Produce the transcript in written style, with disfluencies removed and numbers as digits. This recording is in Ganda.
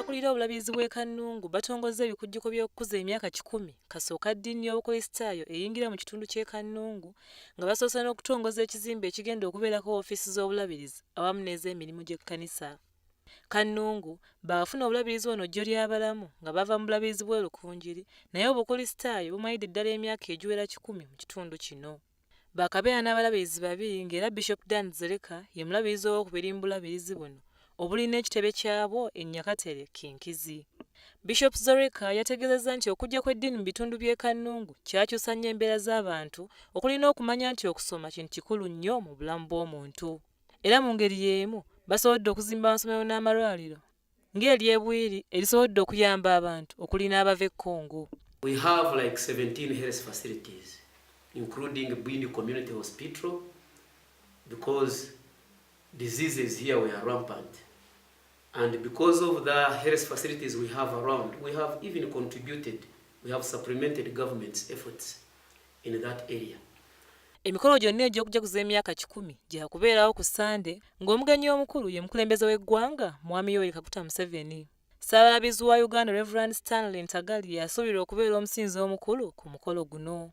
Abakulira obulabirizi bw'e Kannungu batongozza ebikujjuko by'okukuza emyaka 100 kasooka ddiini y'Obukristaayo eyingira mu kitundu ky'e Kannungu nga basoose n'okutongoza ekizimbe ekigenda okubeerako woofiisi z'obulabirizi awamu n'ez'emirimu gy'ekkanisa. Kannungu baafuna obulabirizi wano Jjolyabalamu nga bava mu bulabirizi bw'e Rukungiri naye Obukristaayo bumalidde ddala emyaka egiwera 100 mu kitundu kino. Baakabeera n'abalabirizi babiri ng'era Bishop Dan Zereka ye mulabirizi owookubiri mu bulabirizi buno obulina ekitebe kyabwo e Nyakatere, Kinkizi. Bishop Zoreka yategeezezza nti okujja kw'eddiini mu bitundu by'e Kannungu kyakyusa nnyo embeera z'abantu okuli n'okumanya nti okusoma kintu kikulu nnyo mu bulamu bw'omuntu. Era mu ngeri y'emu basobodde okuzimba amasomero n'amalwaliro ng'ery'e Bwiri erisobodde okuyamba abantu okuli n'abava e Congo. We have like 17 health facilities, including Bwindi Community Hospital, because diseases here were rampant. And because of the health facilities we have around, we have even contributed, we have supplemented government's efforts in that area. Emikolo gyonna egy'okujaguza emyaka 100 gyakubeerawo ku Ssande ng'omugenyi omukulu ye mukulembeze w'eggwanga Mwami Yoweri Kaguta Museveni. Ssaabalabirizi wa Uganda Rev Stanley Ntagali yasuubirwa okubeera omusinzi omukulu ku mukolo guno.